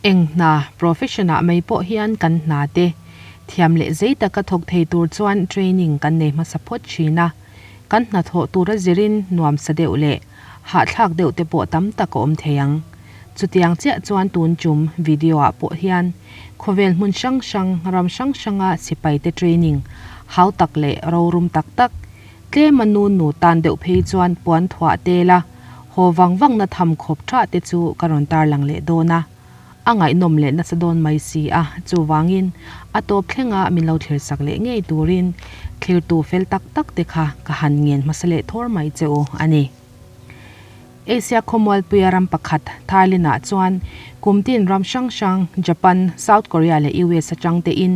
Eng hna, profession, ah mai pawh hian kan hna te thiam leh zei taka thawk thei tur chuan training kan nei hmasa phawt thin a, kan hnathawh tura zirin nuamsa deuh leh hahthlak deuh te pawh tam tak a awm thei ang. Chutiang chiah chuan tun chum video ah pawh hian khawvel hmun hrang hrang, ram hrang hranga sipai te training hau tak leh rorum tak tak, tlema nu nu tan deuh phei chuan puan thuah tel a, haw vang vang na tham khawp tha te chu ka rawn tarlang leh dawn a, a ngaihnawm leh nasa dawn mai si a, chuvangin a tawp thlenga min lo thlir sak leh ngei turin thlirtu fel tak tak te kha ka han ngen hmasa leh thawr mai che u a ni. Asia khawmualpuia ram pakhat Thailand ah chuan kum tin ram hrang hrang Japan, South Korea leh US atang tein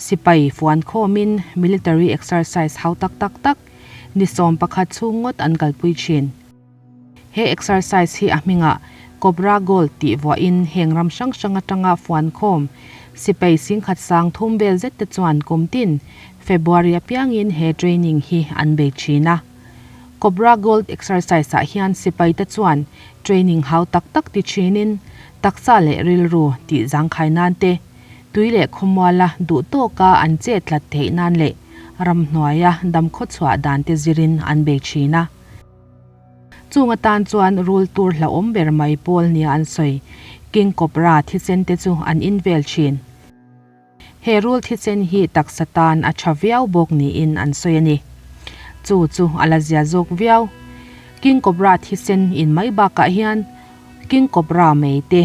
sipai fuan khawmin military exercise hau tak tak tak Ni 11 chhung ngawt an kalpui thin. He exercise hi a hmingah Cobra Gold tih vuahin heng ram hrang hrang atanga fuan khawm sipai singkhat sang thum vel zet te chuan kum tin February apiangin he training hi an bei thin a. Cobra Gold exercise ah hian sipai te chuan training hau tak tak ti thinin taksa leh rilru tih zangkhai nan te, tui leh khawmuala duh tawka an chet tlat theih nan leh ramhnuaia damkhaw chhuah dan te zirin an bei thin a. Chung atan chuan rul tur hlauhawm ber mai pawl nia an sawi, King Cobra thisen te chu an in vel thin. He rul thisen hi taksa tan a tha viau bawk niin an sawi a ni. Chu chu a la zia zawk viau. King Cobra thisen in mai bakah hian King Cobra mei te,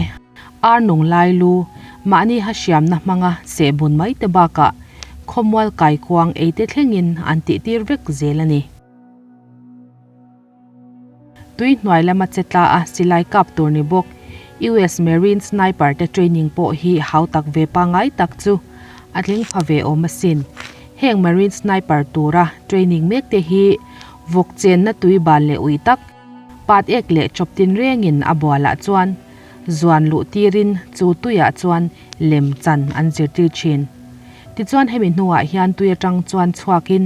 ar nung lai lu, mahni ha hriamna hmanga seh bun mai te bakah khawmual kaikuang ei te thlengin an tihtir vek zel a ni. Tui hnuai lama che tla a silai kap tur ni bawk US Marine Sniper te training pawh hi hau tak ve pangngai tak chu a tling pha ve awm asin. Heng Marine Sniper tura training mek te hi vawk chenna tui bal leh ui tak, Pat ek leh chawp tinrengin a bualah chuan zuan luh tirin chu tuiah chuan lem chan an zirtir thin. Tichuan hemi hnuah hian tui atang chuan chhuakin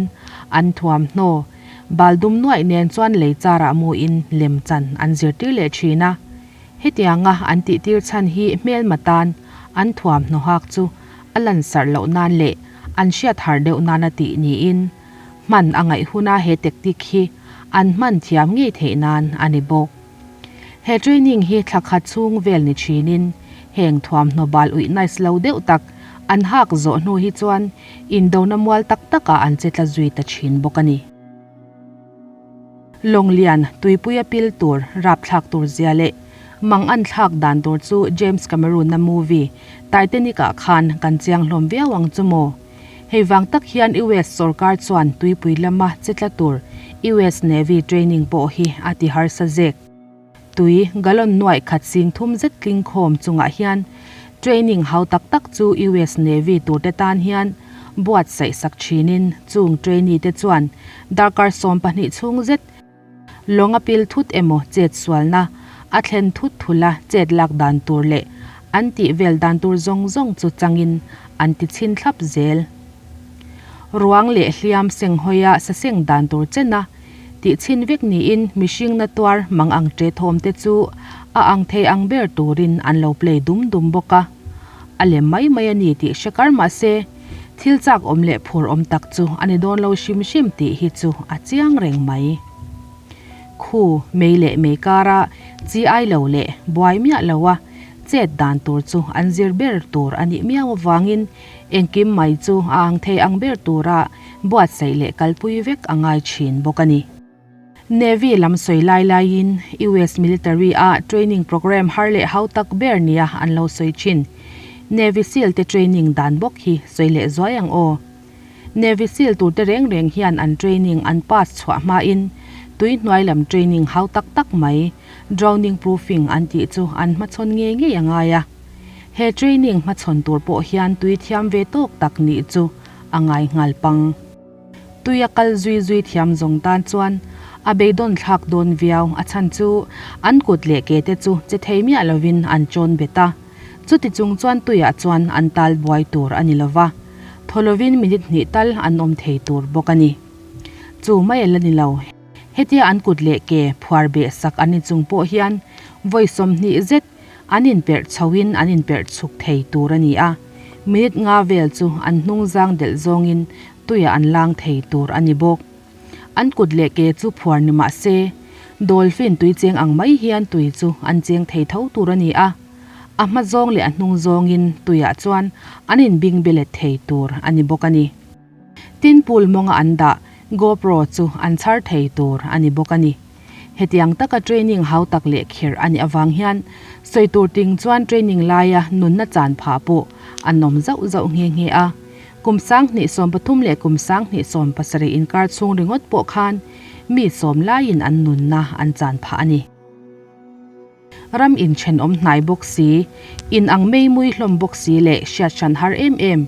an thuamhnaw bal dum nuaih nen chuan lei charah muin lem chan an zirtir leh thin a. Hetianga an tihtir chhan hi hmelma tan an thuamhnaw hak chu a lansarh loh nan leh an hriat har deuh nana tih niin Hman a ngaih huna he tactic hi an hman thiam ngei theih nan a ni bawk. He training hi thla khat chhung vel ni thinin heng thuamhnaw bal uih nice lo deuh tak an hak zawh hnu hi chuan indona mual tak takah an che tla zui ta thin bawk a ni. Lawnglian tuipuia pil tur rapthlak tur zia leh mang an thlak dan tur chu James Cameron-a movie Titanic-ah khan kan chiang hlawm viau ang chu maw? Hei vang tak hian US sorkar chuan tuipui lama che tla tur US Navy training pawh hi a ti harsa zek. Tui gallon nuaih khat sing thum zet tling khawm chungah hian training hau tak tak chu US Navy turte tan hian buatsaih sak thinin chung trainee te chuan darkar 12 chhung zet Lawng a pil thut emaw chet sualna a thlen thut thula chet lak dan tur leh an tih vel dan tur zawng zawng chu changin an ti chhin thlap zel. Ruang leh hliam seng hawia saseng dan tur chena tih chhin vek niin mihring na tuar mang ang ṭe thawm te chu a ang thei ang ber turin an lo play dum dum bawk a. A lem mai mai a ni tih hre kar mah se, Thil chak awm leh phur awm tak chu a ni dawn lo hrim hrim tih hi chu a chiang reng mai. Khu, mei leh mei kara chi ai lo leh buai miah lo a chet dan tur chu an zir ber tur a nih miau avangin engkim mai chu a ang thei ang ber tura buatsaih leh kalpui vek a ngai thin bawk a ni. Navy lam sawi lai laiin US military a training program har leh hau tak ber nia an lo sawi thin. Navy seal te training dan bawk hi sawi leh zuai ang aw. Navy seal tur te reng reng hian an training an pass chhuah hmain tui hnuai lam training hau tak tak mai, drowning proofing an tih chu an hmachhawn ngei ngei a ngai a. He training hmachhawn tur pawh hian tui thiam ve tawk tak nih chu a ngai nghal pang. Tui a kal zui zui thiam zawng tan chuan a beidawn thlak dawn viau, a chhan chu an kut leh ke te chu che thei miah lovin an chawn bet a. Chuti chung chuan tuiah chuan an tal buai tur a ni lova, thaw lovin minute hnih tal an awm thei tur bawk a ni. Chu mai a la ni lo, hetia an kut leh ke phuar beh sak an ni chung pawh hian vawi 20 zet. An inperh chhoin an inperh chhuk thei tur a ni a, minute nga vel chu an hnungzang delh zawngin tuiah an lang thei tur a ni bawk. An kut leh ke chu phuar ni mah se, dolphin tui cheng ang mai hian tui chu an cheng thei tho tur a ni a, a hma zawng leh a hnung zawngin tuiah chuan an inbing belet thei tur a ni bawk a ni. Tin pool mawnga an dah GoPro chu an chhar thei tur a ni bawk a ni. Hetiang taka training hau tak leh khirh a nih avang hian sawi tur ting chuan training laia nunna chan phah pawh an awm zauh zauh nghe nghe a. Kum 2013 leh kum 2017 inkar chhung ringawt pawh khan mi sawm laiin an nunna an chan phah a ni. Ram inthenawm hnai bawk si, in ang mei mui hlawm bawk si leh hriat hran har em em,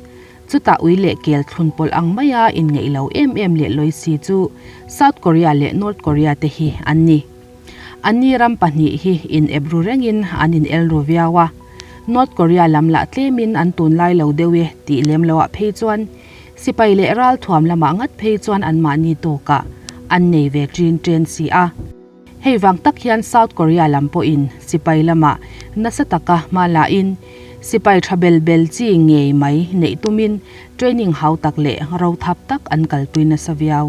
chutah ui leh kel thlun pawlh ang maia inngeih lo em em leh lawi si chu South Korea leh North Korea te hi an ni. Anni ram pahnih hi in ep ru rengin an in el ru viau a, North Korea lam lah tlemin an tunlai lo deuh e tih lem loah phei chuan sipai leh ralthuam lamah ngat phei chuan anmahni tawkah an nei ve ṭin ṭen si a. Hei vang tak hian South Korea lam pawhin sipai lamah nasa taka hma lahin sipai tha bel bel chi ngei mai neih tumin training hau tak leh ro thap tak an kalpui nasa viau.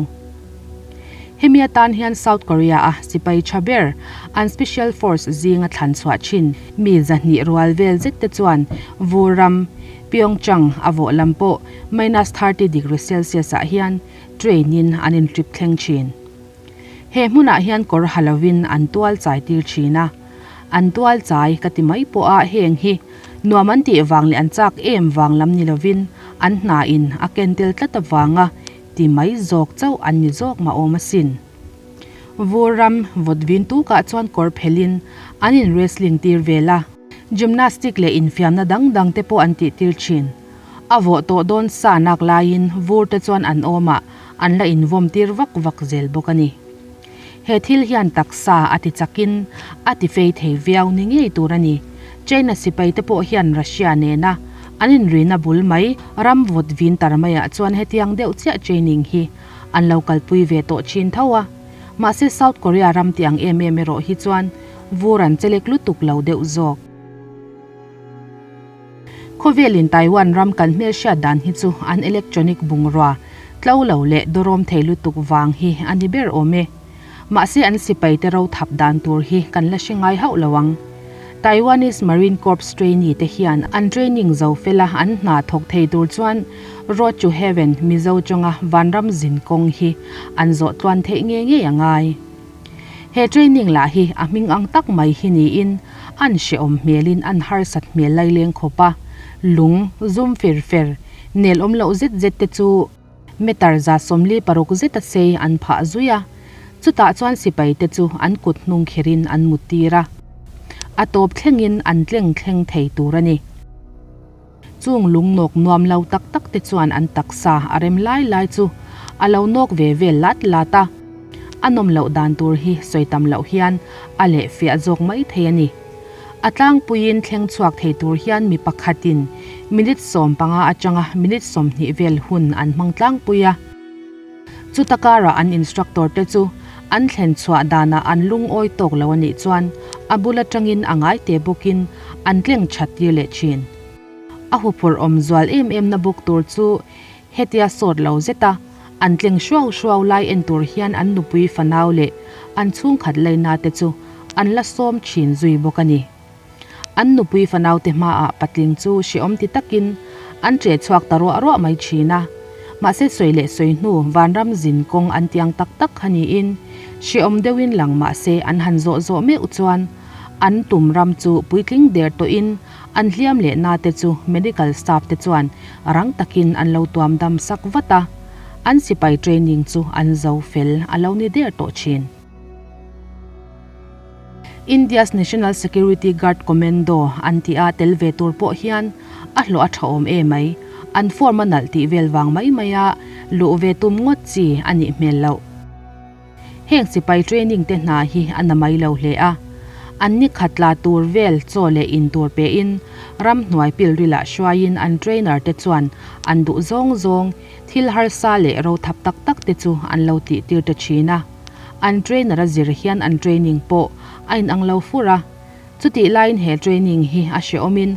Hemi atan hian South Korea a sipai tha ber an special force zinga thlan chhuah thin mi 200 rual vel zet te chuan vur ram Pyeongchang a vawh lam pawh minus 30 degree Celsius ah hian train in an intrip thleng thin. He hmunah hian kawr ha lovin an tual chai tir thin a, an tual chai ka ti mai pawh a heng hi nuam an tih vang leh an chak em vang lam ni lovin an hna in a ken tel tlat avanga ti mai zawk chauh an ni zawk mah awm asin. Vur ram vawt vin tukah chuan kawr phelhin an in wrestling tir vel a, gymnastic leh infiamna dang dang te pawh an tih tir thin. A vawh tawh dawn sa nak laiin vur te chuan an awm a, an la invawm tir vak vak zel bawk a ni. He thil hian taksa a ti chakin a ti fei thei viau ni ngei tur a ni. China sipai te pawh hian Russia nena an inrina bul mai ram vawt vin tar maiah chuan hetiang deuh chiah training hi an lo kalpui ve tawh thin tho a. Mahse South Korea ram ti ang em em erawh hi chuan vur an chelek lutuk lo deuh zawk. Khawvelin Taiwan ram kan hmelhriat dan hi chu an electronic bungrua tlo lo leh dawrawm thei lutuk vang hi a ni ber awm e. Mahse an sipai te ro thap dan tur hi kan la hre ngai hauh lo ang. Taiwanese Marine Corps trainee te hian an training zo fela an hna thawk thei tur chuan Road to Heaven Mizo tawnga vanram zin kawng hi an zawh tluan theih ngei ngei a ngai. He training lah hi a hming ang tak mai hi niin an hrehawm hmelin an harsat hmel laileng khawp a, lung zum fer fer nel awm loh zet zet te chu meter 46 zeta sei an phah zui a, chutah chuan sipai te chu an kut hnung kherin an mut tir a, a tawp thlengin an tleng thleng thei tur a ni. Chung lung nawk nuam lo tak tak te chuan an taksa a rem lai lai chu a lo nawk ve vel lat lat a, a nawm loh dan tur hi sawi tam loh hian a leh fiah zawk mai thei a ni. A tlangpuiin thleng chhuak thei tur hian mi pakhatin minute 15 atanga minute 20 vel hun an hmang tlangpui a. Chuta karah an instructor te chu an thlen chhuah danah an lungawi tawk lo a nih chuan a bul atangin a ngai te bawkin an tleng that tir leh thin. A huphurh awm zual em em na bawk tur chu hetia sawt lo zet a, an tleng hruau hruau lai en tur hian an nupui fanau leh an chhungkhat laina te chu an la sawm thin zui bawk a ni. An nupui fanaute hmaah patling chu hrehawm ti takin an ṭe chhuak ta ruah ruah mai ṭhin a. Mahse sawi leh sawi hnu vanram zin kawng an tiang tak tak kha niin hrehawm deuhin lang mahse an han zawh zawh meuh chuan an tum ram chu puitling der tawhin an hliam leh nate chu medical staff te chuan rang takin an lo tuam dam sak vat a, an sipai training chu an zo fel a lo ni der tawh ṭhin. India's National Security Guard Commando an tih a tel ve tur pawh hian a hlawh a tha awm e mai, an form a nalh tih vel vang mai mai a luh ve tum ngawt chi a nih hmel loh. Heng sipai training te hna hi a na mai lo hle a, an ni khat tla tur vel chaw leh in tur pein ramhnuai pilrilah hruaiin an trainer te chuan an duh zawng zawng thil harsa leh ro thap tak tak te chu an lo tih tir ta thin a. An trainer a zir hian an training pawh a inang lo fur a. Chutih laiin he training hi a hrehawmin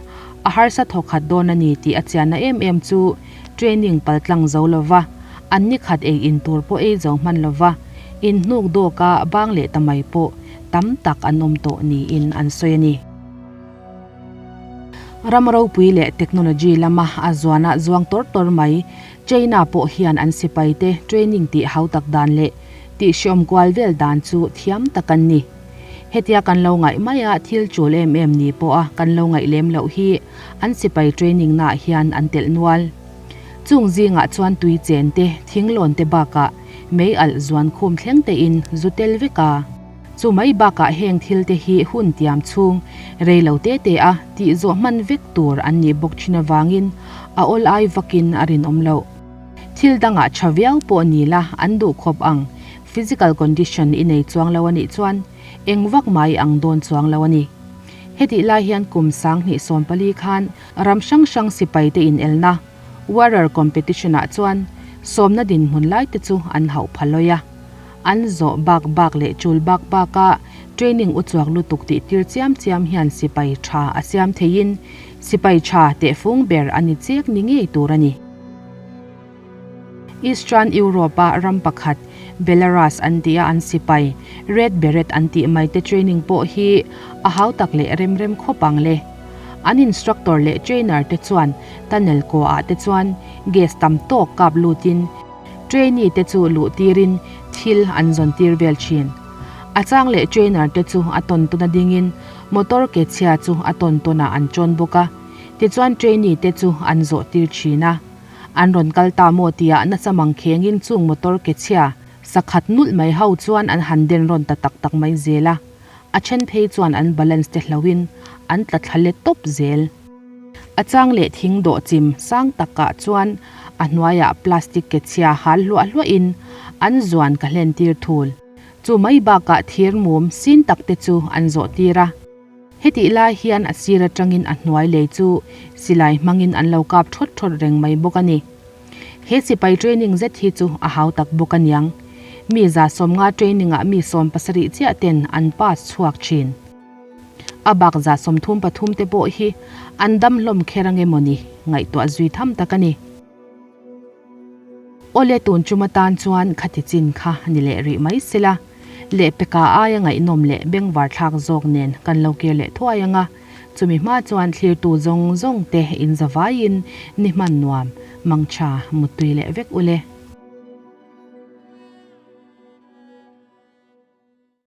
a harsa thawkhat dawn a ni tih a chianna em em chu training paltlang zo lova an ni khat ei in tur pawh ei zo hman lova inhnuk dawka bang leh ta mai pawh tam tak an awm tawh niin an sawi a ni. Ram ropui leh technology lama a zuana zuang tawr tawr mai China pawh hian an sipaite training tih hautak dan leh tih hreawm kual vel dan chu thiam tak an ni. Hetia kan lo ngaih mai a thil tul em em ni pawh a kan lo ngaih lem loh hi an sipai training naah hian an telh nual. Chung zingah chuan tui chen te, thinglawn te bakah mei alh zuan khum thleng tein zu tel vek a. Chu mai bakah heng thil te hi hun tiam chhung rei lo te te a tih zawh hman vek tur an nih bawk thin avangin a awl ai vakin a rinawm loh. Thil dangah tha viau pawh ni la an duh khawp ang Physical condition i nei chuang lo a nih chuan eng vak mai ang dawn chuang lo a ni. Hetih lai hian kum 2014 khan ram hrang hrang sipai te inelna, Warrior Competition ah chuan sawmna dinhmun lai te chu an hauh pha lawi a. An zawh bak bak leh chul bak bak a training uchuak lutuk tih tir chiam chiam hian sipai tha a siam theiin sipai tha tehfung ber a ni chek ni ngei tur a ni. Eastern Europe-a ram pakhat, Belarus an tih a an sipai, Red Beret an tih mai te training pawh hi a hautak leh rem rem khawp ang le. An instructor leh trainer te chuan tunnel kaw ah te chuan gas tam tawk kap lutin trainee te chu luh tirin thil an zawn tir vel thin. A chang leh trainer te chu a tawn tawn a dingin motor ke chhia chu a tawn tawn ah an chawn bawk a, tichuan trainee te chu an zawh tir thin a. An rawn kal ta maw tia nasa mang khengin chung motor ke chhia sakhat nulh mai ho chuan an han den rawn ta tak tak mai zel a, a then phei chuan an balance te hlohin an tla thla let tawp zel. A chang leh thing dawh chim sang takah chuan a hnuaiah plastic ke chhia hal hluah hluahin an zuan ka hlen tir thul. Chu mai bakah thir mum sin tak te chu an zawh tir a. Hetih lai hian a sir atangin a hnuai lei chu silai hmangin an lo kap thawt thawt reng mai bawk a ni. He sipai training zet hi chu a hau tak bawk aniang. Mi 150 training ah mi 70 chiah ten an pass chhuak thin. A bak 33 te pawh hi an dam hlawm kher ange mawni ngaihtuah zui tham tak a ni. Awle tun chuma tan chuan khati chin kha ni leh rih mai sela, lehpeka aia ngaihnawm leh bengvar thlak zawk nen kan lo kir leh thuai anga, chumi hma chuan thlirtu zawng zawng te in zavaiin ni hman nuam, mangtha, muttui leh vek ule.